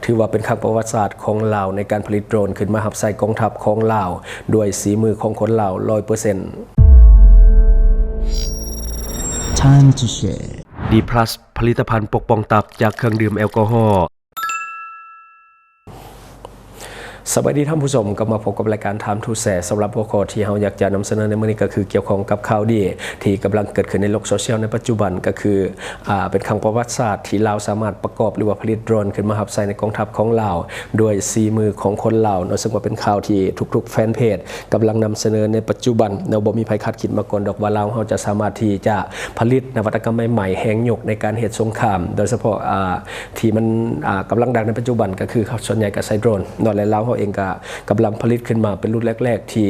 ຖືວ່າເປັນຄັ້ງປະຫວັດສາດຂອງລາວໃນການຜະລິດໂດຣນຂຶ້ນມາຮັບໃຊ້ກອງທັບຂອງລາວ ດ້ວຍສີມືຂອງຄົນລາວ ຮ້ອຍເປີເຊັນ. Time to share. ດີພລັສ ຜະລິດຕະພັນປົກປ້ອງຕັບຈາກເຄື່ອງດື່ມແອລກໍຮໍ. ສະບາຍດີທ່ານຜູ້ຊົມ, ກັບມາພົບກັບລາຍການ Time to Share. ສຳລັບຫົວຂໍ້ທີ່ເຮົາຢາກຈະນຳສະເໜີໃນມື້ນີ້ ກໍຄືກ່ຽວຂ້ອງກັບຂ່າວດີທີ່ກຳລັງເກີດຂຶ້ນໃນໂລກໂຊຊຽວໃນປັດຈຸບັນ, ກໍຄື ອ່າ ເປັນຄັ້ງປະຫວັດສາດທີ່ລາວສາມາດປະກອບ ຫຼືວ່າຜະລິດໂດຣນຂຶ້ນມາຮັບໃຊ້ໃນກອງທັບຂອງລາວ ດ້ວຍສີມືຂອງຄົນລາວເນາະ, ເຊິ່ງວ່າເປັນຂ່າວທີ່ທຸກໆແຟນເພຈກຳລັງນຳສະເໜີໃນປັດຈຸບັນເນາະ. ບໍ່ມີໃຜຄາດຄິດມາກ່ອນດອກວ່າລາວເຮົາຈະສາມາດທີ່ຈະຜະລິດນະວັດຕະກຳໃໝ່ໆ ແຮງຍົກໃນການເຮັດສົງຄາມ, ໂດຍສະເພາະ ອ່າ ທີ່ມັນ ອ່າ ກຳລັງດັງໃນປັດຈຸບັນ ກໍຄືເຂົາສ່ວນໃຫຍ່ກໍໃຊ້ໂດຣນເນາະ, ແລະ ລາວເຮົາເອງກໍກຳລັງຜະລິດຂຶ້ນມາເປັນລຸ້ນແລກໆ ທີ່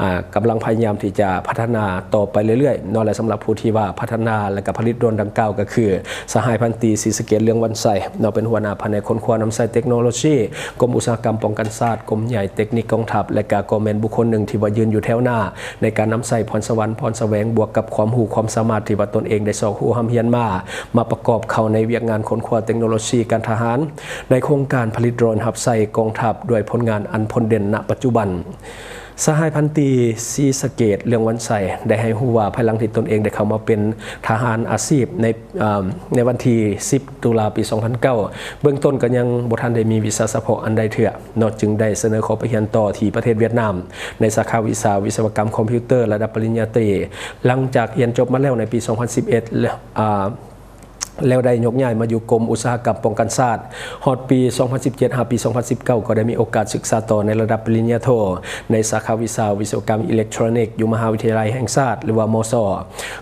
ອ່າ ກຳລັງພະຍາຍາມທີ່ຈະພັດທະນາຕໍ່ໄປເລື້ອຍໆເນາະ. ແລະ ສຳລັບຜູ້ທີ່ວ່າພັດທະນາ ແລະ ກໍຜະລິດໂດຣນດັ່ງກ່າວ ກໍຄືສະຫາຍພັນຕີ ສີສະເກດ ເລື່ອງວັນໄຊເນາະ, ເປັນຫົວໜ້າພະແນກຄົ້ນຄວ້ານຳໃຊ້ເຕັກໂນໂລຊີ ກົມອຸດສາຫະກຳປ້ອງກັນຊາດ, ກົມໃຫຍ່ເຕັກນິກກອງທັບ ແລະ ກໍ ກໍແມ່ນບຸກຄົນໜຶ່ງທີ່ວ່າຢືນຢູ່ແຖວໜ້າໃນການນຳໃຊ້ພອນສະຫວັນ, ພອນສະແຫວງ ບວກກັບຄວາມຮູ້ຄວາມສາມາດທີ່ວ່າຕົນເອງໄດ້ຊອກຮູ້ຮ່ຳຮຽນມາ, ມາປະກອບເຂົ້າໃນວຽກງານຄົ້ນຄວ້າເຕັກໂນໂລຊີການທະຫານ ໃນໂຄງການຜະລິດໂດຣນຮັບໃຊ້ກອງທັບ ດ້ວຍຜົນງານອັນພົ້ນເດັ່ນນະປັດຈຸບັນ. ສະຫາຍພັນຕີ ສີສະເກດ ເລື່ອງວັນໄຊ ໄດ້ໃຫ້ຮູ້ວ່າ ພາຍຫຼັງທີ່ຕົນເອງໄດ້ເຂົ້າມາເປັນທະຫານອາຊີບໃນ ເອີ່ມ ໃນວັນທີສິບ ຕຸລາ ປີສອງພັນເກົ້າ ເບື້ອງຕົ້ນກໍຍັງບໍ່ທັນໄດ້ມີວິຊາສະເພາະອັນໃດເທື່ອເນາະ, ຈຶ່ງໄດ້ສະເໜີຂໍໄປຮຽນຕໍ່ທີ່ປະເທດຫວຽດນາມ ໃນສາຂາວິຊາວິສະວະກຳຄອມພິວເຕີ ລະດັບປະລິນຍາຕີ. ຫຼັງຈາກຮຽນຈົບມາແລ້ວໃນປີສອງພັນສິບເອັດ ແລະ ອາ ແລ້ວໄດ້ຍົກຍ້າຍມາຢູ່ກົມອຸດສາຫະກຳປ້ອງກັນຊາດ. ຮອດປີສອງພັນສິບເຈັດ ຫາປີສອງພັນສິບເກົ້າ ກໍໄດ້ມີໂອກາດສຶກສາຕໍ່ໃນລະດັບປະລິນຍາໂທ ໃນສາຂາວິຊາວິສະວະກຳອີເລັກໂທຣນິກ ຢູ່ມະຫາວິທະຍາໄລແຫ່ງຊາດ ຫຼືວ່າ ມຊ.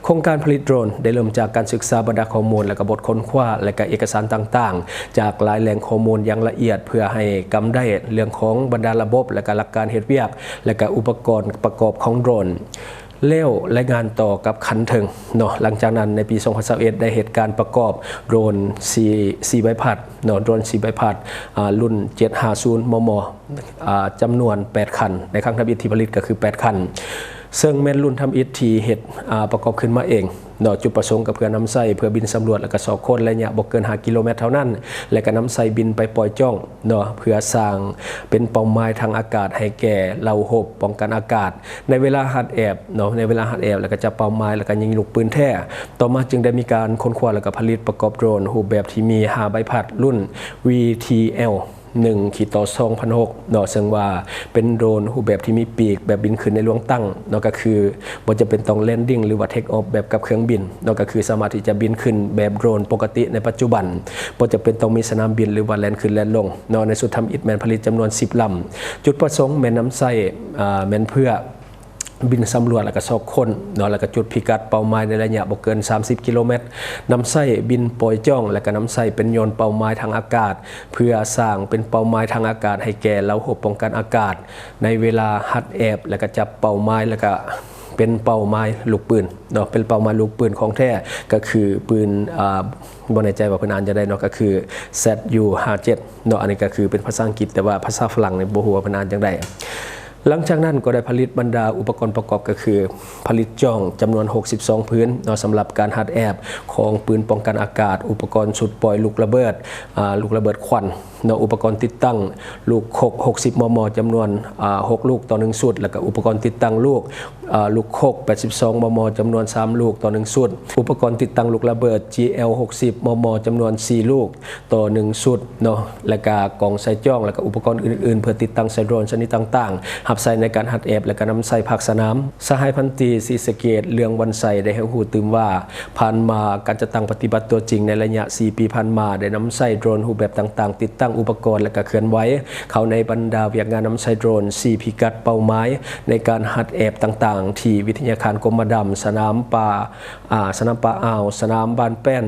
ໂຄງການຜະລິດໂດຣນໄດ້ເລີ່ມຈາກການສຶກສາບັນດາຂໍ້ມູນ ແລະ ກະບົດຄົ້ນຄວ້າ ແລະ ກະເອກະສານຕ່າງໆ ຈາກຫຼາຍແຫຼ່ງຂໍ້ມູນຢ່າງລະອຽດ ເພື່ອໃຫ້ກຳໄດ້ເລື່ອງຂອງບັນດາລະບົບ ແລະ ກະຫຼັກການເຮັດວຽກ ແລະ ກະອຸປະກອນປະກອບຂອງໂດຣນ. ແລ້ວລາຍງານຕໍ່ກັບຂັ້ນເທິງເນາະ. ຫຼັງຈາກນັ້ນໃນປີສອງພັນຊາວເອັດ ໄດ້ເຮັດການປະກອບໂດຣນສີ່ ສີ່ໃບພັດເນາະ, ໂດຣນສີ່ໃບພັດ ອາ ລຸ້ນເຈັດຫ້າສູນ ມມ ອາ ຈຳນວນແປດຄັນ, ໃນຄັ້ງທຳອິດທີ່ຜະລິດກໍຄືແປດຄັນ, ເຊິ່ງແມ່ນລຸ້ນທຳອິດທີ່ເຮັດ ອາ ປະກອບຂຶ້ນມາເອງເນາະ. ຈຸດປະສົງກໍເພື່ອນຳໃຊ້ເພື່ອບິນສຳຫຼວດ ແລະ ກະຊອກຄົ້ນໄລຍະບໍ່ເກີນຫ້າກິໂລແມັດເທົ່ານັ້ນ ແລະ ກະນຳໃຊ້ບິນໄປປ່ອຍຈ້ອງ ເນາະ ເພື່ອສ້າງເປັນເປົ້າໝາຍທາງອາກາດໃຫ້ແກ່ເຫຼົ່າຮົບປ້ອງກັນອາກາດ ໃນເວລາຮັດແອບເນາະ, ໃນເວລາຮັດແອບ ແລ້ວກໍຈັບເປົ້າໝາຍ ແລ້ວກໍຍິງລູກປືນແທ້. ຕໍ່ມາຈຶ່ງໄດ້ມີການຄົ້ນຄວ້າ ແລ້ວກໍຜະລິດປະກອບໂດຣນຮູບແບບທີ່ມີຫ້າໃບພັດ ລຸ້ນ ວີທີແອລ ໜຶ່ງ ຂີດຕໍ່ ສອງພັນຫົກ ເນາະ, ເຊິ່ງວ່າເປັນໂດຣນຮູບແບບທີ່ມີປີກ ແບບບິນຂຶ້ນໃນລວງຕັ້ງເນາະ, ກໍຄືບໍ່ຈຳເປັນຕ້ອງແລນດິ້ງ ຫຼືວ່າເທກອອຟ ແບບກັບເຄື່ອງບິນເນາະ, ກໍຄືສາມາດທີ່ຈະບິນຂຶ້ນແບບໂດຣນປົກກະຕິໃນປັດຈຸບັນ. ບໍ່ຈຳເປັນຕ້ອງມີສະໜາມບິນ ຫຼືວ່າແລ່ນຂຶ້ນແລ່ນລົງເນາະ. ໃນຊຸດທຳອິດແມ່ນຜະລິດຈຳນວນສິບລຳ. ຈຸດປະສົງແມ່ນນຳໃຊ້ ອາ ແມ່ນເພື່ອບິນສຳຫຼວດ ແລ້ວກະຊອກຄົ້ນເນາະ, ແລ້ວກະຈຸດພິກັດເປົ້າໝາຍໃນໄລຍະບໍ່ເກີນສາມສິບກິໂລແມັດ, ນຳໃຊ້ບິນປ່ອຍຈ້ອງ ແລ້ວກະນຳໃຊ້ເປັນໂຍນເປົ້າໝາຍທາງອາກາດ ເພື່ອສ້າງເປັນເປົ້າໝາຍທາງອາກາດໃຫ້ແກ່ເຫຼົ່າຮົບປ້ອງກັນອາກາດ ໃນເວລາຮັດແອບ ແລ້ວກະຈັບເປົ້າໝາຍ ແລ້ວກະເປັນເປົ້າໝາຍລູກປືນເນາະ, ເປັນເປົ້າໝາຍລູກປືນຂອງແທ້ ກະຄືປືນ ອາ ບໍ່ແນ່ໃຈວ່າເພິ່ນອ່ານຈັ່ງໃດເນາະ, ກະຄື ແຊັດຢູ ຫ້າເຈັດ ເນາະ. ອັນນີ້ກະຄືເປັນພາສາອັງກິດ, ແຕ່ວ່າພາສາຝຣັ່ງນີ້ບໍ່ຮູ້ວ່າເພິ່ນອ່ານຈັ່ງໃດ. ຫຼັງຈາກນັ້ນກໍໄດ້ຜະລິດບັນດາອຸປະກອນປະກອບ ກະຄືຜະລິດຈ້ອງຈຳນວນຫົກສິບສອງຜືນເນາະ, ສຳລັບການຮັດແອບຂອງປືນປ້ອງກັນອາກາດ, ອຸປະກອນຊຸດປ່ອຍລູກລະເບີດ ອາ ລູກລະເບີດຄວັນ ເນາະ, ອຸປະກອນຕິດຕັ້ງລູກຄົກ ຫົກສິບ ມມ ຈຳນວນ ອາ ຫົກລູກຕໍ່ໜຶ່ງຊຸດ, ແລ້ວກະອຸປະກອນຕິດຕັ້ງລູກ ອາ ລູກຄົກ ແປດສິບສອງ ມມ ຈຳນວນສາມລູກຕໍ່ໜຶ່ງຊຸດ, ອຸປະກອນຕິດຕັ້ງລູກລະເບີດ ຈີແອລ ຫົກສິບ ມມ ຈຳນວນສີ່ລູກຕໍ່ໜຶ່ງຊຸດເນາະ, ແລ້ວກະກອງໃສ່ຈ້ອງ ແລ້ວກະອຸປະກອນອື່ນໆ ເພື່ອຕິດຕັ້ງໃສ່ໂດຣນຊະນິດຕ່າງໆ ຮັບໃຊ້ໃນການຮັດແອບ ແລ້ວກະນຳໃຊ້ພາກສະໜາມ. ສະຫາຍພັນຕີ ສີສະເກດ ເລື່ອງວັນໄຊ ໄດ້ໃຫ້ຮູ້ຕື່ມວ່າ ຜ່ານມາ ການຈັດຕັ້ງປະຕິບັດຕົວຈິງໃນໄລຍະສີ່ປີຜ່ານມາ ໄດ້ນຳໃຊ້ໂດຣນຮູບແບບຕ່າງໆ, ຕິດຕັ້ງອຸປະກອນ ແລະກະເຄື່ອນໄຫວເຂົ້າໃນບັນດາວຽກງານນຳໃຊ້ໂດຣນ ສີ່ພິກັດເປົ້າໝາຍ ໃນການຮັດແອບຕ່າງໆ ທີ່ວິທະຍາຄານກົມມະດຳ, ສະໜາມປ່າ ອາ ສະໜາມປ່າອ່າວ, ສະໜາມບ້ານແປ້ນ,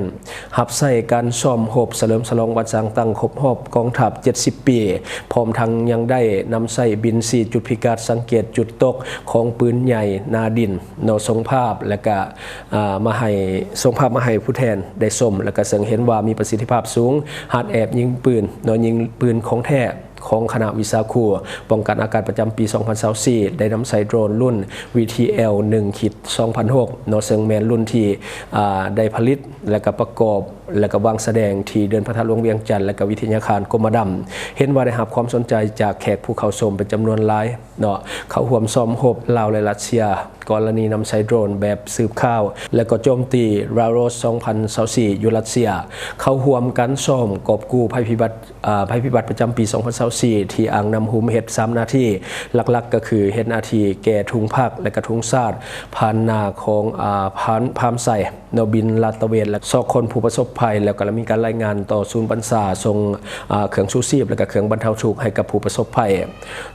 ຮັບໃຊ້ການຊ້ອມຮົບສະເຫຼີມສະຫຼອງວັນສ້າງຕັ້ງຄົບຮອບກອງທັບເຈັດສິບປີ, ພ້ອມທັງຍັງໄດ້ນຳໃຊ້ບິນຊີ້ຈຸດພິກັດ, ສັງເກດຈຸດຕົກຂອງປືນໃຫຍ່ໜ້າດິນເນາະ, ສົ່ງພາບ ແລະກະ ອາ ມາໃຫ້ ສົ່ງພາບມາໃຫ້ຜູ້ແທນໄດ້ຊົມ ແລະກະເຊິ່ງເຫັນວ່າມີປະສິດທິພາບສູງ, ຮັດແອບຍິງປືນເນາະ, ຍິງປືນຂອງແທ້ຂອງຄະນະວິຊາຄູປ້ອງກັນອາກາດປະຈຳປີສອງພັນຊາວສີ່ ໄດ້ນຳໃຊ້ໂດຣນລຸ້ນ ວີທີແອລ ໜຶ່ງ ຂີດ ສອງພັນຫົກເນາະ, ເຊິ່ງແມ່ນລຸ້ນທີ່ ອາ ໄດ້ຜະລິດ ແລະກະປະກອບ ແລະກະວາງສະແດງທີ່ເດີ່ນພະທາດຫຼວງວຽງຈັນ ແລະກະວິທະຍາຄານກົມມະດຳ ເຫັນວ່າໄດ້ຮັບຄວາມສົນໃຈຈາກແຂກຜູ້ເຂົ້າຊົມເປັນຈຳນວນຫຼາຍເນາະ ເຂົ້າຮ່ວມຊ້ອມຮົບລາວ ແລະ ຣັດເຊຍ. ກໍລະນີນຳໃຊ້ໂດຣນແບບສືບຂ່າວ ແລະກໍໂຈມຕີ Lavrov ສອງພັນຊາວສີ່ ຢູ່ຣັດເຊຍ ເຂົ້າຮ່ວມການຊ້ອມກອບກູ້ໄພພິບັດ ອາ ໄພພິບັດປະຈຳປີ ສອງພັນຊາວສີ່ ທີ່ອ້າງນຳໂຮມເຮັດສາມໜ້າທີ່ຫຼັກໆ ກໍຄືເຮັດໜ້າທີ່ແກ່ທຸງພັກ ແລະກະທຸງຊາດ ຜ່ານໜ້າຂອງ ອາ ພານ ພາມໄຊ ເນາະ ບິນລາດຕະເວນ ແລະຊອກຄົ້ນຜູ້ປະສົບໄພ ແລ້ວກໍລະມີການລາຍງານຕໍ່ສູນບັນຊາ ສົ່ງ ອາ ເຄື່ອງຊູຊີບ ແລະກະເຄື່ອງບັນເທົາທຸກໃຫ້ກັບຜູ້ປະສົບໄພ.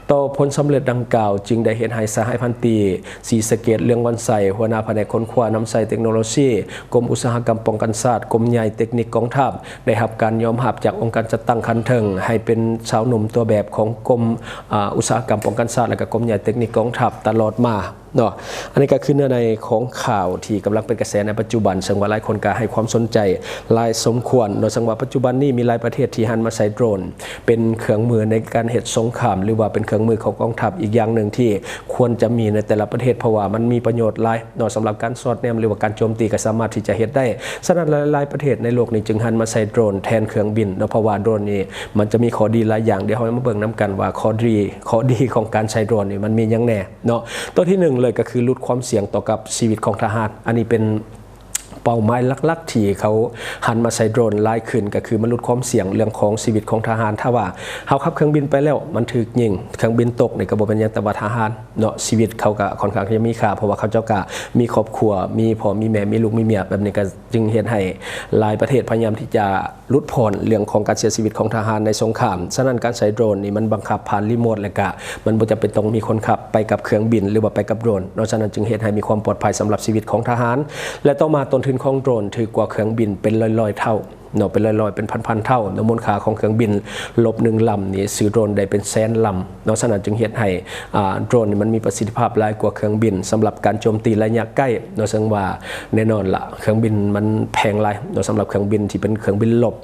ຕໍ່ຜົນສຳເລັດດັ່ງກ່າວ ຈຶ່ງໄດ້ເຮັດໃຫ້ສະຫາຍພັນຕີ ສີສະເກດ ເຫຼືອງວັນໄຊ ຫົວໜ້າພະແນກຄົ້ນຄວ້ານຳໃຊ້ເຕັກໂນໂລຊີ ກົມອຸດສາຫະກຳປ້ອງກັນຊາດ ກົມໃຫຍ່ເຕັກນິກກອງທັບ ໄດ້ຮັບການຍອມຮັບຈາກອົງການຈັດຕັ້ງຂັ້ນເທິງ ໃຫ້ເປັນຊາວໜຸ່ມຕົວແບບຂອງກົມ ອາ ອຸດສາຫະກຳປ້ອງກັນຊາດ ແລະກະກົມໃຫຍ່ເຕັກນິກກອງທັບຕະຫຼອດມາເນາະ. ອັນນີ້ກໍຄືເນື້ອໃນຂອງຂ່າວທີ່ກຳລັງເປັນກະແສໃນປັດຈຸບັນ ເຊິ່ງວ່າຫຼາຍຄົນກໍໃຫ້ຄວາມສົນໃຈຫຼາຍສົມຄວນເນາະ ເຊິ່ງວ່າປັດຈຸບັນນີ້ມີຫຼາຍປະເທດທີ່ຫັນມາໃຊ້ໂດຣນ ເປັນເຄື່ອງມືໃນການເຮັດສົງຄາມ ຫຼືວ່າເປັນເຄື່ອງມືຂອງກອງທັບອີກຢ່າງໜຶ່ງທີ່ຄວນຈະມີໃນແຕ່ລະປະເທດ ເພາະວ່າມັນມີປະໂຫຍດຫຼາຍເນາະ ສຳລັບການສອດແນມ ຫຼືວ່າການໂຈມຕີກໍສາມາດທີ່ຈະເຮັດໄດ້. ສະນັ້ນ ຫຼາຍໆປະເທດໃນໂລກນີ້ຈຶ່ງຫັນມາໃຊ້ໂດຣນແທນເຄື່ອງບິນເນາະ ເພາະວ່າໂດຣນນີ້ມັນຈະມີຂໍ້ດີຫຼາຍຢ່າງ. ດຽວເຮົາມາເບິ່ງນຳກັນວ່າຂໍ້ດີ ຂໍ້ດີຂອງການໃຊ້ໂດຣນນີ້ມັນມີຫຍັງແດ່ເນາະ. ຕົວທີໜຶ່ງເລີຍກໍຄືຫຼຸດຄວາມສ່ຽງຕໍ່ກັບຊີວິດຂອງທະຫານ ອັນນີ້ເປັນ ເປົ້າໝາຍຫຼັກໆທີ່ເຂົາຫັນມາໃຊ້ໂດຣນຫຼາຍຂຶ້ນ ກໍຄືມັນຫຼຸດຄວາມສ່ຽງເລື່ອງຂອງຊີວິດຂອງທະຫານ. ຖ້າວ່າເຮົາຂັບເຄື່ອງບິນໄປແລ້ວມັນຖືກຍິງ ເຄື່ອງບິນຕົກນີ້ກໍບໍ່ແມ່ນຫຍັງ ແຕ່ວ່າທະຫານເນາະ ຊີວິດເຂົາກໍຄ່ອນຂ້າງທີ່ຈະມີຄ່າ ເພາະວ່າເຂົາເຈົ້າກໍມີຄອບຄົວ ມີພໍ່ມີແມ່ ມີລູກມີເມຍ ແບບນີ້ກໍຈຶ່ງເຮັດໃຫ້ຫຼາຍປະເທດພະຍາຍາມທີ່ຈະ ຫຼຸດຜ່ອນເລື່ອງຂອງການເສຍຊີວິດຂອງທະຫານໃນສົງຄາມ. ສະນັ້ນ ການໃຊ້ໂດຣນນີ້ມັນບັງຄັບຜ່ານຣີໂມດ ແລະກະມັນບໍ່ຈຳເປັນຕ້ອງມີຄົນຂັບໄປກັບເຄື່ອງບິນ ຫຼືວ່າໄປກັບໂດຣນເນາະ. ສະນັ້ນຈຶ່ງເຮັດໃຫ້ມີຄວາມປອດໄພສຳລັບຊີວິດຂອງທະຫານ ແລະຕໍ່ມາຕົ້ນທຶນຂອງໂດຣນຖືກກວ່າເຄື່ອງບິນເປັນຮ້ອຍໆເທົ່າເນາະ ເປັນຮ້ອຍໆ ເປັນພັນໆເທົ່າເນາະ. ມູນຄ່າຂອງເຄື່ອງບິນລົບໜຶ່ງລຳນີ້ຊື້ໂດຣນໄດ້ເປັນແສນລຳເນາະ. ສະນັ້ນຈຶ່ງເຮັດໃຫ້ ອາ ໂດຣນນີ້ມັນມີປະສິດທິພາບຫຼາຍກວ່າເຄື່ອງບິນສຳລັບການໂຈມຕີໄລຍະໃກ້ເນາະ. ເຊິ່ງວ່າແນ່ນອນລະ ເຄື່ອງບິນມັນແພງຫຼາຍເນາະ ສຳລັບເຄື່ອງບິນທີ່ເປັນເຄື່ອງບິນລົບ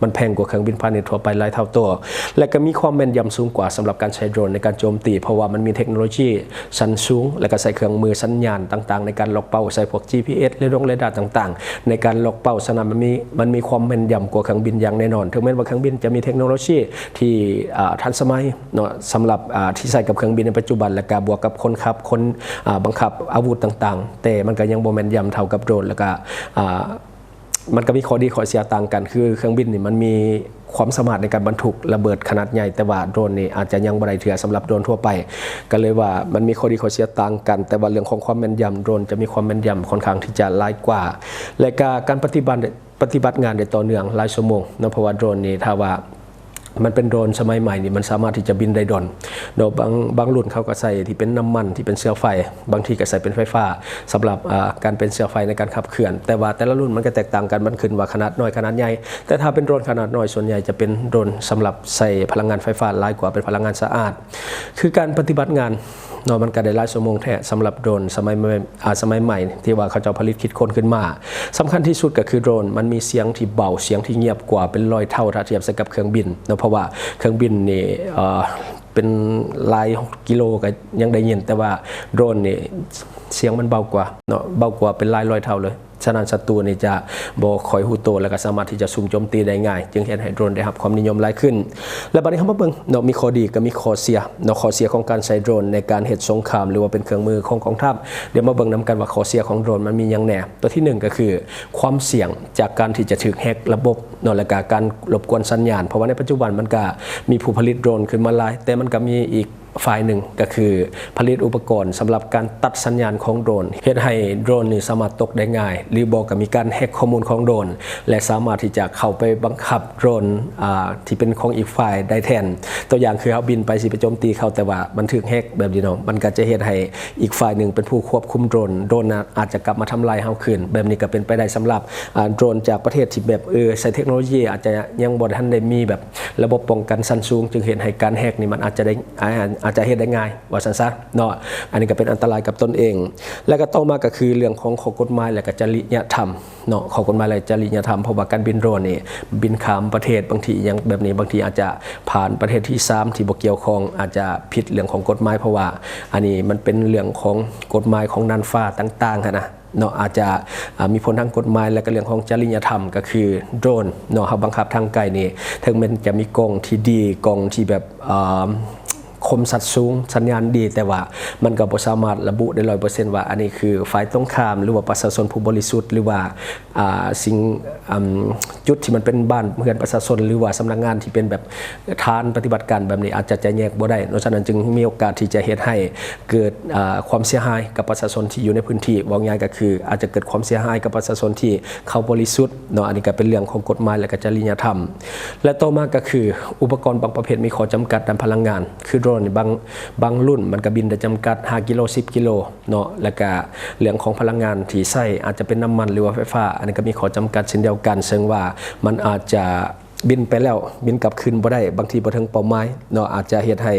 ມັນແພງກວ່າເຄື່ອງບິນພານິດທົ່ວໄປຫຼາຍເທົ່າຕົວ ແລະກໍມີຄວາມແມ່ນຢຳສູງກວ່າສຳລັບການໃຊ້ໂດຣນໃນການໂຈມຕີ ເພາະວ່າມັນມີເທັກໂນໂລຊີຊັ້ນສູງ ແລະກໍໃຊ້ເຄື່ອງມືສັນຍານຕ່າງໆໃນການລັອກເປົ້າ ໃຊ້ພວກ ຈີພີເອັສ ຫຼື ດົງເຣດ້າຕ່າງໆໃນການລັອກເປົ້າ. ສະນັ້ນມັນມີ ມັນມີຄວາມແມ່ນຢຳກວ່າເຄື່ອງບິນຢ່າງແນ່ນອນ. ເຖິງແມ່ນວ່າເຄື່ອງບິນຈະມີເທັກໂນໂລຊີທີ່ ອາ ທັນສະໄໝເນາະ ສຳລັບ ອາ ທີ່ໃຊ້ກັບເຄື່ອງບິນໃນປັດຈຸບັນ ແລະກະບວກກັບຄົນຂັບ ຄົນ ອາ ບັງຄັບອາວຸດຕ່າງໆ ແຕ່ມັນກໍຍັງບໍ່ແມ່ນຢຳເທົ່າກັບໂດຣນ ແລະກະ ອາ ມັນກໍມີຂໍ້ດີຂໍ້ເສຍຕ່າງກັນ ຄືເຄື່ອງບິນນີ້ມັນມີຄວາມສາມາດໃນການບັນທຸກລະເບີດຂະໜາດໃຫຍ່ ແຕ່ວ່າໂດຣນນີ້ອາດຈະຍັງບໍ່ໄດ້ເທື່ອ ສຳລັບໂດຣນທົ່ວໄປ ກໍເລີຍວ່າມັນມີຂໍ້ດີຂໍ້ເສຍຕ່າງກັນ. ແຕ່ວ່າເລື່ອງຂອງຄວາມແມ່ນຢຳ ໂດຣນຈະມີຄວາມແມ່ນຢຳຄ່ອນຂ້າງທີ່ຈະຫຼາຍກວ່າ ແລະກະການປະຕິບັດ ປະຕິບັດງານໄດ້ຕໍ່ເນື່ອງຫຼາຍຊົ່ວໂມງເນາະ ເພາະວ່າໂດຣນນີ້ ຖ້າວ່າມັນເປັນໂດຣນສະໄໝໃໝ່ນີ້ ມັນສາມາດທີ່ຈະບິນໄດ້ດົນເນາະ. ບາງ ບາງລຸ້ນເຂົາກໍໃສ່ທີ່ເປັນນ້ຳມັນ ທີ່ເປັນເຊື້ອໄຟ ບາງທີກໍໃສ່ເປັນໄຟຟ້າ ສຳລັບ ອາ ການເປັນເຊື້ອໄຟໃນການຂັບເຄື່ອນ. ແຕ່ວ່າແຕ່ລະລຸ້ນມັນກໍແຕກຕ່າງກັນ ມັນຂຶ້ນວ່າຂະໜາດນ້ອຍຂະໜາດໃຫຍ່ ແຕ່ຖ້າເປັນໂດຣນຂະໜາດນ້ອຍ ສ່ວນໃຫຍ່ຈະເປັນໂດຣນສຳລັບໃຊ້ພະລັງງານໄຟຟ້າຫຼາຍກວ່າເປັນພະລັງງານສະອາດ. ຄືການປະຕິບັດງານເນາະ ມັນກໍໄດ້ຫຼາຍຊົ່ວໂມງແທ້ ສຳລັບໂດຣນສະໄໝໃໝ່ ອາ ສະໄໝໃໝ່ທີ່ວ່າເຂົາເຈົ້າຜະລິດຄິດຄົ້ນຂຶ້ນມາ. ສຳຄັນທີ່ສຸດກໍຄືໂດຣນມັນມີສຽງທີ່ເບົາ ສຽງທີ່ງຽບກວ່າເປັນຮ້ອຍເທົ່າ ຖ້າທຽບໃສ່ກັບເຄື່ອງບິນເນາະ ເພາະວ່າເຄື່ອງບິນນີ້ ເອີ ເປັນຫຼາຍກິໂລກໍຍັງໄດ້ຍິນ ແຕ່ວ່າໂດຣນນີ້ສຽງມັນເບົາກວ່າເນາະ ເບົາກວ່າເປັນຫຼາຍຮ້ອຍເທົ່າເລີຍ. ສະນັ້ນສັດຕູນີ້ຈະບໍ່ຄ່ອຍຮູ້ໂຕ ແລະກໍສາມາດທີ່ຈະຊຸ່ມໂຈມຕີໄດ້ງ່າຍ ຈຶ່ງເຮັດໃຫ້ໂດຣນໄດ້ຮັບຄວາມນິຍົມຫຼາຍຂຶ້ນ. ແລະບັດນີ້ເຮົາມາເບິ່ງເນາະ ມີຂໍ້ດີກໍມີຂໍ້ເສຍເນາະ ຂໍ້ເສຍຂອງການໃຊ້ໂດຣນໃນການເຮັດສົງຄາມ ຫຼືວ່າເປັນເຄື່ອງມືຂອງກອງທັບ. ດຽວມາເບິ່ງນຳກັນວ່າຂໍ້ເສຍຂອງໂດຣນມັນມີຫຍັງແດ່. ຕົວທີໜຶ່ງກໍຄືຄວາມສ່ຽງຈາກການທີ່ຈະຖືກແຮັກລະບົບເນາະ ແລະກະການລົບກວນສັນຍານ ເພາະວ່າໃນປັດຈຸບັນມັນກະມີຜູ້ຜະລິດໂດຣນຂຶ້ນມາຫຼາຍ ແຕ່ມັນກະມີອີກ ຝ່າຍໜຶ່ງກໍຄືຜະລິດອຸປະກອນສຳລັບການຕັດສັນຍານຂອງໂດຣນ ເຮັດໃຫ້ໂດຣນນີ້ສາມາດຕົກໄດ້ງ່າຍ ຫຼືບໍ່ກໍມີການແຮັກຂໍ້ມູນຂອງໂດຣນ ແລະສາມາດທີ່ຈະເຂົ້າໄປບັງຄັບໂດຣນ ອາ ທີ່ເປັນຂອງອີກຝ່າຍໄດ້ແທນ. ຕົວຢ່າງຄືເຮົາບິນໄປຊິໄປໂຈມຕີເຂົາ ແຕ່ວ່າມັນຖືກແຮັກແບບນີ້ເນາະ ມັນກໍຈະເຮັດໃຫ້ອີກຝ່າຍໜຶ່ງເປັນຜູ້ຄວບຄຸມໂດຣນ ໂດຣນນັ້ນອາດຈະກັບມາທຳລາຍເຮົາຄືນ. ແບບນີ້ກໍເປັນໄປໄດ້ສຳລັບ ອາ ໂດຣນຈາກປະເທດທີ່ແບບ ເອີ ໃຊ້ເທັກໂນໂລຢີອາດຈະຍັງບໍ່ທັນໄດ້ມີແບບ ລະບົບປ້ອງກັນຊັ້ນສູງ ຈຶ່ງເຮັດໃຫ້ການແຮັກນີ້ມັນອາດຈະໄດ້ ອາ ອາດຈະເຮັດໄດ້ງ່າຍ ວ່າຊັ້ນຊະເນາະ. ອັນນີ້ກໍເປັນອັນຕະລາຍກັບຕົນເອງ ແລະກໍຕໍ່ມາກໍຄືເລື່ອງຂອງຂໍ້ກົດໝາຍ ແລະກໍຈະລິຍະທຳເນາະ ຂໍ້ກົດໝາຍ ແລະຈະລິຍະທຳ ເພາະວ່າການບິນໂດຣນນີ້ ບິນຂ້າມປະເທດ ບາງທີຫຍັງແບບນີ້ ບາງທີອາດຈະຜ່ານປະເທດທີສາມທີ່ບໍ່ກ່ຽວຂ້ອງ ອາດຈະຜິດເລື່ອງຂອງກົດໝາຍ ເພາະວ່າອັນນີ້ມັນເປັນເລື່ອງຂອງກົດໝາຍຂອງນ່ານຟ້າຕ່າງໆຫັ້ນນະ. ເນາະ ອາດຈະ ອາ ມີຜົນທາງກົດໝາຍ ແລະ ກໍເລື່ອງຂອງຈະລິຍະທຳ ກໍຄືໂດຣນເນາະ ເຮົາບັງຄັບທາງໄກນີ້ ເຖິງແມ່ນຈະມີກ້ອງທີ່ດີ ກ້ອງທີ່ແບບ ອາ ຄົມຊັດສູງ ສັນຍານດີ ແຕ່ວ່າມັນກໍບໍ່ສາມາດລະບຸໄດ້ຮ້ອຍເປີເຊັນວ່າ ອັນນີ້ຄືຝ່າຍຕົງຂ້າມ ຫຼືວ່າປະຊາຊົນຜູ້ບໍລິສຸດ ຫຼືວ່າ ອາ ສິ່ງ ອາ ຈຸດທີ່ມັນເປັນບ້ານເຮືອນປະຊາຊົນ ຫຼືວ່າສຳນັກງານທີ່ເປັນແບບຖານປະຕິບັດການແບບນີ້ ອາດຈະແຍກບໍ່ໄດ້ເນາະ. ສະນັ້ນຈຶ່ງມີໂອກາດທີ່ຈະເຮັດໃຫ້ເກີດ ອາ ຄວາມເສຍຫາຍກັບປະຊາຊົນທີ່ຢູ່ໃນພື້ນທີ່. ເວົ້າງ່າຍກໍຄືອາດຈະເກີດຄວາມເສຍຫາຍກັບປະຊາຊົນທີ່ເຂົາບໍລິສຸດເນາະ. ອັນນີ້ກໍເປັນເລື່ອງຂອງກົດໝາຍ ແລະ ກໍຈະລິຍະທຳ. ແລະ ຕໍ່ມາກໍຄືອຸປະກອນບາງປະເພດມີຂໍ້ຈຳກັດດ້ານພະລັງງານ ຄືໂດຣນນີ້ ບາງ ບາງລຸ້ນມັນກໍບິນໄດ້ຈຳກັດ ຫ້າກິໂລ ສິບກິໂລ ເນາະ ແລ້ວກະເລື່ອງຂອງພະລັງງານທີ່ໃຊ້ອາດຈະເປັນນ້ຳມັນ ຫຼືວ່າໄຟຟ້າ ອັນນີ້ກໍມີຂໍ້ຈຳກັດເຊັ່ນດຽວກັນ ເຊິ່ງວ່າມັນອາດຈະບິນໄປແລ້ວບິນກັບຄືນບໍ່ໄດ້ ບາງທີບໍ່ເຖິງເປົ້າໝາຍເນາະ ອາດຈະເຮັດໃຫ້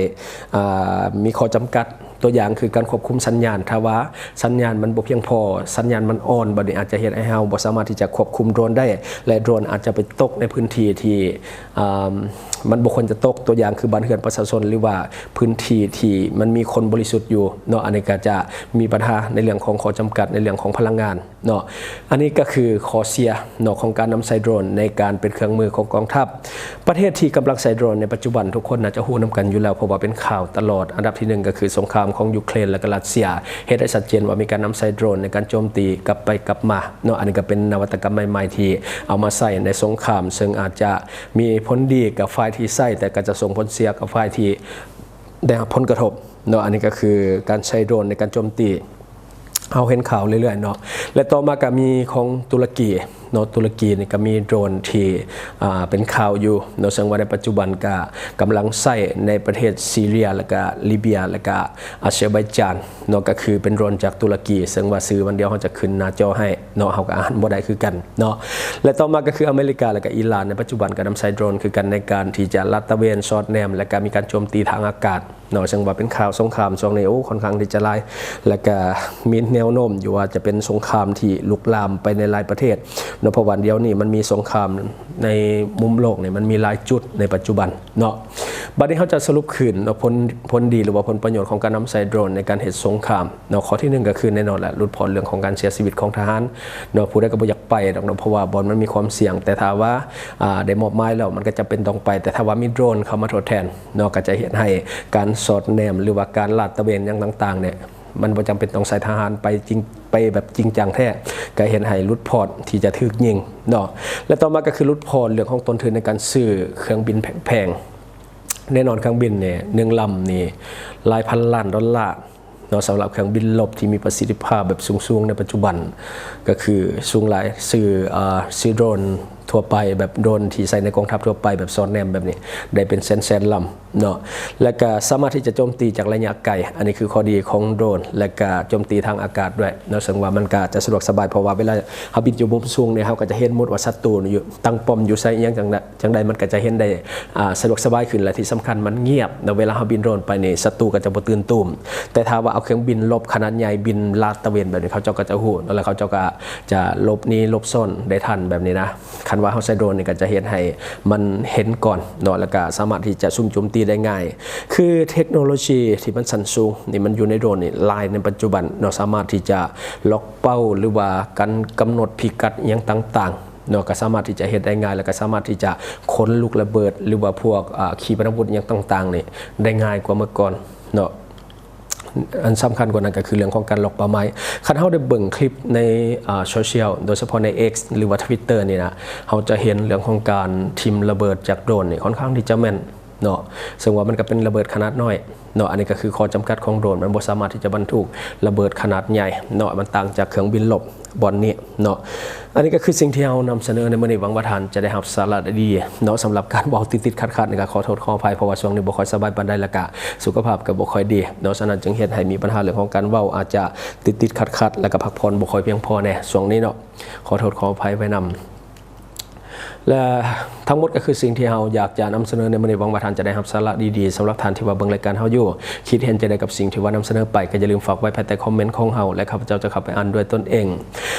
ອາ ມີຂໍ້ຈຳກັດ. ຕົວຢ່າງຄືການຄວບຄຸມສັນຍານ ຖ້າວ່າສັນຍານມັນບໍ່ພຽງພໍ ສັນຍານມັນອ່ອນ ບາດນີ້ອາດຈະເຮັດໃຫ້ເຮົາບໍ່ສາມາດທີ່ຈະຄວບຄຸມໂດຣນໄດ້ ແລະ ໂດຣນອາດຈະໄປຕົກໃນພື້ນທີ່ທີ່ ອາ ມັນບໍ່ຄວນຈະຕົກ ຕົວຢ່າງຄືບ້ານເຮືອນປະຊາຊົນ ຫຼືວ່າພື້ນທີ່ທີ່ມັນມີຄົນບໍລິສຸດຢູ່ເນາະ. ອັນນີ້ກໍຈະມີບັນຫາໃນເລື່ອງຂອງຂໍ້ຈຳກັດໃນເລື່ອງຂອງພະລັງງານເນາະ. ອັນນີ້ກໍຄືຂໍ້ເສຍເນາະຂອງການນຳໃຊ້ໂດຣນໃນການເປັນເຄື່ອງມືຂອງກອງທັບ. ປະເທດທີ່ກຳລັງໃຊ້ໂດຣນໃນປັດຈຸບັນ ທຸກຄົນໜ້າຈະຮູ້ນຳກັນຢູ່ແລ້ວ ເພາະວ່າເປັນຂ່າວຕະຫຼອດ. ອັນດັບທີໜຶ່ງກໍຄືສົງຄາມຂອງຢູເຄຣນ ແລະ ກໍຣັດເຊຍ ເຮັດໃຫ້ຊັດເຈນວ່າມີການນຳໃຊ້ໂດຣນໃນການໂຈມຕີກັບໄປກັບມາເນາະ. ອັນນີ້ກໍເປັນນະວັດຕະກຳໃໝ່ໆທີ່ເອົາມາໃຊ້ໃນສົງຄາມ ເຊິ່ງອາດຈະ ມີຜົນດີກັບຝ່າຍທີ່ໃຊ້ ແຕ່ກໍຈະສົ່ງຜົນເສຍກັບຝ່າຍທີ່ໄດ້ຮັບຜົນກະທົບເນາະ. ອັນນີ້ກໍຄືການໃຊ້ໂດຣນໃນການໂຈມຕີ ເຮົາເຫັນຂ່າວເລື້ອຍໆເນາະ. ແລະ ຕໍ່ມາກໍມີຂອງຕຸລະກີເນາະ, ຕຸລະກີນີ້ກໍມີໂດຣນທີ່ ອ່າ ເປັນຂ່າວຢູ່ເນາະ, ເຊິ່ງວ່າໃນປັດຈຸບັນກໍກຳລັງໃຊ້ໃນປະເທດຊີເຣຍ ແລະ ກໍລີເບຍ ແລະ ກໍອາເຊີໄບຈານເນາະ, ກໍຄືເປັນໂດຣນຈາກຕຸລະກີ, ເຊິ່ງວ່າຊື່ວັນດຽວເຮົາຈະຂຶ້ນໜ້າຈໍໃຫ້ ເນາະ, ເຮົາກໍອ່ານບໍ່ໄດ້ຄືກັນເນາະ. ແລະ ຕໍ່ມາກໍຄືອາເມລິກາ ແລະ ກໍອີຣານ ໃນປັດຈຸບັນກໍນຳໃຊ້ໂດຣນຄືກັນ ໃນການທີ່ຈະລາດຕະເວນສອດແນມ ແລະ ກໍມີການໂຈມຕີທາງອາກາດເນາະ. ເຊິ່ງວ່າເປັນຂ່າວສົງຄາມຊ່ວງນີ້ ໂອ້ ຄ່ອນຂ້າງທີ່ຈະຫຼາຍ ແລະ ກໍມີແນວໂນ້ມຢູ່ວ່າຈະເປັນສົງຄາມທີ່ລຸກລາມໄປໃນຫຼາຍປະເທດເນາະ, ເພາະວ່າດຽວນີ້ມັນມີສົງຄາມໃນມຸມໂລກນີ້ ມັນມີຫຼາຍຈຸດໃນປັດຈຸບັນເນາະ. ບັດນີ້ເຮົາຈະສະຫຼຸບຄືນເນາະ ຜົນ ຜົນດີ ຫຼືວ່າຜົນປະໂຫຍດຂອງການນຳໃຊ້ໂດຣນໃນການເຮັດສົງຄາມ ເນາະ. ຂໍ້ທີໜຶ່ງກໍຄືແນ່ນອນແຫຼະ ຫຼຸດຜ່ອນເລື່ອງຂອງການເສຍຊີວິດຂອງທະຫານເນາະ, ຜູ້ໃດກໍບໍ່ຢາກໄປດອກເນາະ ເພາະວ່າບ່ອນມັນມີຄວາມສ່ຽງ, ແຕ່ຖ້າວ່າ ອາ ໄດ້ມອບໝາຍແລ້ວ ມັນກໍຈຳເປັນຕ້ອງໄປ, ແຕ່ຖ້າວ່າມີໂດຣນເຂົ້າມາທົດແທນເນາະ ກໍຈະເຮັດໃຫ້ການສອດແນມ ຫຼືວ່າການລາດຕະເວນຫຍັງຕ່າງໆນີ້ ມັນບໍ່ຈຳເປັນຕ້ອງໃຊ້ທະຫານໄປຈິງ ໄປແບບຈິງຈັງແທ້, ກໍເຮັດໃຫ້ຫຼຸດຜ່ອນທີ່ຈະຖືກຍິງເນາະ. ແລະ ຕໍ່ມາກໍຄືຫຼຸດຜ່ອນເລື່ອງຂອງຕົ້ນທຶນໃນການຊື້ເຄື່ອງບິນແພງໆ. ແນ່ນອນເຄື່ອງບິນນີ້ ໜຶ່ງລຳນີ້ຫຼາຍພັນລ້ານໂດລາ ເນາະ, ສຳລັບເຄື່ອງບິນລົບທີ່ມີປະສິດທິພາບແບບສູງໆໃນປັດຈຸບັນ ກໍຄືສູງຫຼາຍ, ຊື້ ເອີ ຊື້ໂດຣນທົ່ວໄປ ແບບໂດຣນທີ່ໃຊ້ໃນກອງທັບທົ່ວໄປ ແບບສອດແນມແບບນີ້ ໄດ້ເປັນແສນໆລຳເນາະ, ແລະ ກະສາມາດທີ່ຈະໂຈມຕີຈາກໄລຍະໄກ. ອັນນີ້ຄືຂໍ້ດີຂອງໂດຣນ ແລະ ກະໂຈມຕີທາງອາກາດດ້ວຍເນາະ, ເຊິ່ງວ່າມັນກະຈະສະດວກສະບາຍ ເພາະວ່າເວລາເຮົາບິນຢູ່ມຸມສູງນີ້ ເຮົາກໍຈະເຫັນໝົດວ່າສັດຕູຢູ່ຕັ້ງປ້ອມຢູ່ໃສ ອີ່ຫຍັງຈັ່ງໃດ ຈັ່ງໃດມັນກໍຈະເຫັນໄດ້ ອ່າ ສະດວກສະບາຍຂຶ້ນ ແລະ ທີ່ສຳຄັນມັນງຽບເນາະ. ເວລາເຮົາບິນໂດຣນໄປນີ້ ສັດຕູກໍຈະບໍ່ຕື່ນຕູມ, ແຕ່ຖ້າວ່າເອົາເຄື່ອງບິນລົບຂະໜາດໃຫຍ່ບິນລາດຕະເວນແບບນີ້ ເຂົາເຈົ້າກໍຈະຮູ້ເນາະ ແລ້ວເຂົາເຈົ້າກໍຈະຫຼົບໜີຫຼົບຊ່ອນໄດ້ທັນແບບນີ້ນະ. ຄັນວ່າເຮົາໃຊ້ໂດຣນນີ້ກໍຈະເຮັດໃຫ້ມັນເຫັນກ່ອນເນາະ ແລ້ວກໍສາມາດທີ່ຈະຊຸ່ມໂຈມຕີໄດ້ງ່າຍ. ຄືເທັກໂນໂລຊີທີ່ມັນຊັ້ນສູງນີ້ ມັນຢູ່ໃນໂດຣນນີ້ຫຼາຍໃນປັດຈຸບັນເນາະ, ສາມາດທີ່ຈະລັອກເປົ້າ ຫຼືວ່າການກຳນົດພິກັດອີ່ຫຍັງຕ່າງໆ ເນາະ ກໍສາມາດທີ່ຈະເຮັດໄດ້ງ່າຍ ແລ້ວກໍສາມາດທີ່ຈະຂົນລູກລະເບີດ ຫຼືວ່າພວກ ອາ ຂີປະນາວຸດຫຍັງຕ່າງໆນີ້ໄດ້ງ່າຍກວ່າເມື່ອກ່ອນເນາະ. ອັນສຳຄັນກວ່ານັ້ນກໍຄືເລື່ອງຂອງການລັອກເປົ້າໝາຍ. ຄັນເຮົາໄດ້ເບິ່ງຄລິບໃນ ອາ ໂຊຊຽວ ໂດຍສະເພາະໃນ X ຫຼືວ່າ Twitter ນີ້ນະ ເຮົາຈະເຫັນເລື່ອງຂອງການຖິ້ມລະເບີດຈາກໂດຣນນີ້ຄ່ອນຂ້າງທີ່ຈະແມ່ນ ເນາະ, ເຊິ່ງວ່າມັນກໍເປັນລະເບີດຂະໜາດນ້ອຍເນາະ. ອັນນີ້ກໍຄືຂໍ້ຈຳກັດຂອງໂດຣນ, ມັນບໍ່ສາມາດທີ່ຈະບັນທຸກລະເບີດຂະໜາດໃຫຍ່ເນາະ, ມັນຕ່າງຈາກເຄື່ອງບິນລົບບ່ອນນີ້ເນາະ. ອັນນີ້ກໍຄືສິ່ງທີ່ເຮົານຳສະເໜີໃນມື້ນີ້, ຫວັງວ່າທ່ານຈະໄດ້ຮັບສາລະດີໆເນາະ. ສຳລັບການເວົ້າຕິດໆຂັດໆນີ້ກໍຂໍໂທດຂໍອະໄພ, ເພາະວ່າຊ່ວງນີ້ບໍ່ຄ່ອຍສະບາຍປານໃດ ແລ້ວກໍສຸຂະພາບກໍບໍ່ຄ່ອຍດີເນາະ, ສະນັ້ນຈຶ່ງເຮັດໃຫ້ມີບັນຫາເລື່ອງຂອງການເວົ້າອາດຈະຕິດໆຂັດໆ ແລ້ວກໍພັກຜ່ອນບໍ່ຄ່ອຍພຽງພໍແດ່ຊ່ວງນີ້ເນາະ, ຂໍໂທດຂໍອະໄພໄວ້ນຳ. ແລະ ທັງໝົດກໍຄືສິ່ງທີ່ເຮົາຢາກຈະນຳສະເໜີໃນມື້ນີ້. ຫວັງວ່າທ່ານຈະໄດ້ຮັບສາລະດີໆ. ສຳລັບທ່ານທີ່ວ່າເບິ່ງລາຍການເຮົາຢູ່ ຄິດເຫັນຈັ່ງໃດກັບສິ່ງທີ່ວ່ານຳສະເໜີໄປ ກໍຢ່າລືມຝາກໄວ້ພາຍໃຕ້ຄອມເມັນຂອງເຮົາ ແລະ ຂ້າພະເຈົ້າຈະເຂົ້າໄປອ່ານດ້ວຍຕົນເອງ.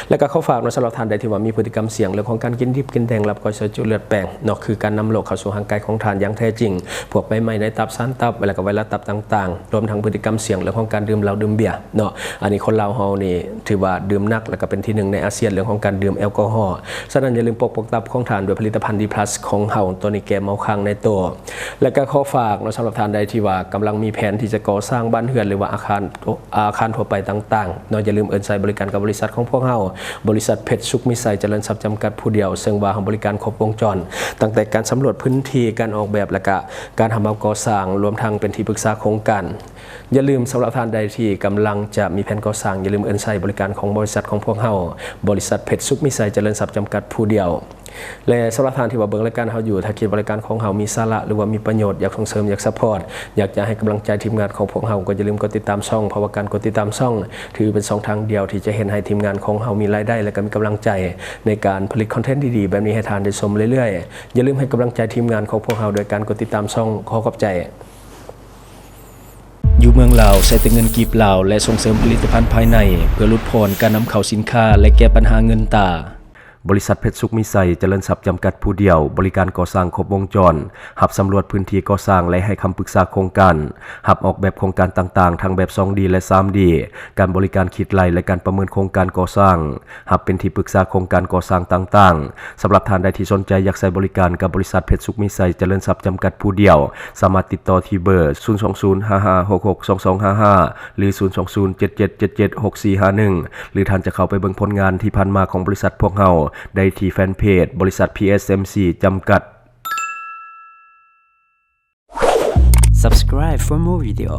ແລະ ກໍຂໍຝາກເນາະ ສຳລັບທ່ານໃດທີ່ວ່າມີພຶດຕິກຳສ່ຽງເລື່ອງຂອງການກິນດິບກິນແດງ ລັບກ້ອຍ ຊອຍຈຸ ເລືອດແປງເນາະ ຄືການນຳໂລກເຂົ້າສູ່ຮ່າງກາຍຂອງທ່ານຢ່າງແທ້ຈິງ, ພວກໃບໄມ້ໃນຕັບ, ສານຕັບ ແລະ ກໍໄວຣັສຕັບຕ່າງໆ, ລວມທັງພຶດຕິກຳສ່ຽງເລື່ອງຂອງການດື່ມເຫຼົ້າດື່ມເບຍເນາະ. ອັນນີ້ຄົນລາວເຮົານີ້ຖືວ່າດື່ມໜັກ ແລະ ກໍເປັນທີໜຶ່ງໃນອາຊຽນເລື່ອງຂອງການດື່ມແອລກໍຮໍ. ສະນັ້ນ ຢ່າລືມປົກປ້ອງຕັບຂອງທ່ານດ້ວຍຜະລິດຕະພັນ ດີພລັສ ຂອງເຮົາ, ໂຕນີ້ແກ້ເມົາຄ້າງໃນໂຕ. ແລະ ກໍຂໍຝາກເນາະ ສຳລັບທ່ານໃດທີ່ວ່າກຳລັງມີແຜນທີ່ຈະກໍ່ສ້າງບ້ານເຮືອນ ຫຼືວ່າອາຄານ ອາຄານທົ່ວໄປຕ່າງໆເນາະ, ຢ່າລືມເອີ້ນໃຊ້ບໍລິການກັບບໍລິສັດຂອງພວກເຮົາ, ບໍລິສັດເພັດສຸກມີໄຊຈະເລີນຊັບຈຳກັດຜູ້ດຽວ, ເຊິ່ງວ່າເຮົາບໍລິການຄົບວົງຈອນ, ຕັ້ງແຕ່ການສຳຫຼວດພື້ນທີ່, ການອອກແບບ ແລະ ກະການຮັບເໝົາກໍ່ສ້າງ, ລວມທັງເປັນທີ່ປຶກສາໂຄງການ. ຢ່າລືມ ສຳລັບທ່ານໃດທີ່ກຳລັງຈະມີແຜນກໍ່ສ້າງ, ຢ່າລືມເອີ້ນໃຊ້ບໍລິການຂອງບໍລິສັດຂອງພວກເຮົາ, ບໍລິສັດເພັດສຸກມີໄຊຈະເລີນຊັບຈຳກັດຜູ້ດຽວ. ແລະ ສຳລັບທ່ານທີ່ວ່າເບິ່ງລາຍການເຮົາຢູ່, ຖ້າຄິດວ່າລາຍການຂອງເຮົາມີສາລະ ຫຼືວ່າມີປະໂຫຍດ, ຢາກສົ່ງເສີມ, ຢາກຊັບພອດ, ຢາກຈະໃຫ້ກຳລັງໃຈທີມງານຂອງພວກເຮົາ, ກໍຢ່າລືມກົດຕິດຕາມຊ່ອງ, ເພາະວ່າການກົດຕິດຕາມຊ່ອງ ຖືເປັນຊ່ອງທາງດຽວທີ່ຈະເຮັດໃຫ້ທີມງານຂອງເຮົາມີລາຍໄດ້ ແລະ ກໍມີກຳລັງໃຈໃນການຜະລິດຄອນເທັນດີໆແບບນີ້ໃຫ້ທ່ານໄດ້ຊົມເລື້ອຍໆ. ຢ່າລືມໃຫ້ກຳລັງໃຈທີມງານຂອງພວກເຮົາໂດຍການກົດຕິດຕາມຊ່ອງ. ຂໍຂອບໃຈ. ຢູ່ເມືອງລາວ ໃຊ້ແຕ່ເງິນກີບລາວ ແລະ ສົ່ງເສີມຜະລິດຕະພັນພາຍໃນ ເພື່ອຫຼຸດຜ່ອນການນຳເຂົ້າສິນຄ້າ ແລະ ແກ້ປັນຫາເງິນຕາ. ບໍລິສັດເພັດສຸກມີໄຊຈະເລີນຊັບຈຳກັດຜູ້ດຽວ, ບໍລິການກໍ່ສ້າງຄົບວົງຈອນ, ຮັບສຳຫຼວດພື້ນທີ່ກໍ່ສ້າງ ແລະ ໃຫ້ຄຳປຶກສາໂຄງການ, ຮັບອອກແບບໂຄງການຕ່າງໆ ທັງແບບສອງດີ ແລະ ສາມດີ, ການບໍລິການຄິດໄລ່ ແລະ ການປະເມີນໂຄງການກໍ່ສ້າງ, ຮັບເປັນທີ່ປຶກສາໂຄງການກໍ່ສ້າງຕ່າງໆ. ສຳລັບທ່ານໃດທີ່ສົນໃຈຢາກໃຊ້ບໍລິການກັບບໍລິສັດເພັດສຸກມີໄຊຈະເລີນຊັບຈຳກັດຜູ້ດຽວ, ສາມາດຕິດຕໍ່ທີ່ເບີ ສູນສອງສູນ ຫ້າຫ້າຫົກຫົກ ສອງສອງຫ້າຫ້າ ຫຼື ສູນສອງສູນ ເຈັດເຈັດເຈັດເຈັດ ຫົກສີ່ຫ້າໜຶ່ງ ຫຼື ທ່ານຈະເຂົ້າໄປເບິ່ງຜົນງານທີ່ຜ່ານມາຂອງບໍລິສັດພວກເຮົາໄດ້ທີ່ແຟນເພຈບໍລິສັດ ພີເອສເອັມຊີ ຈຳກັດ. Subscribe for more video.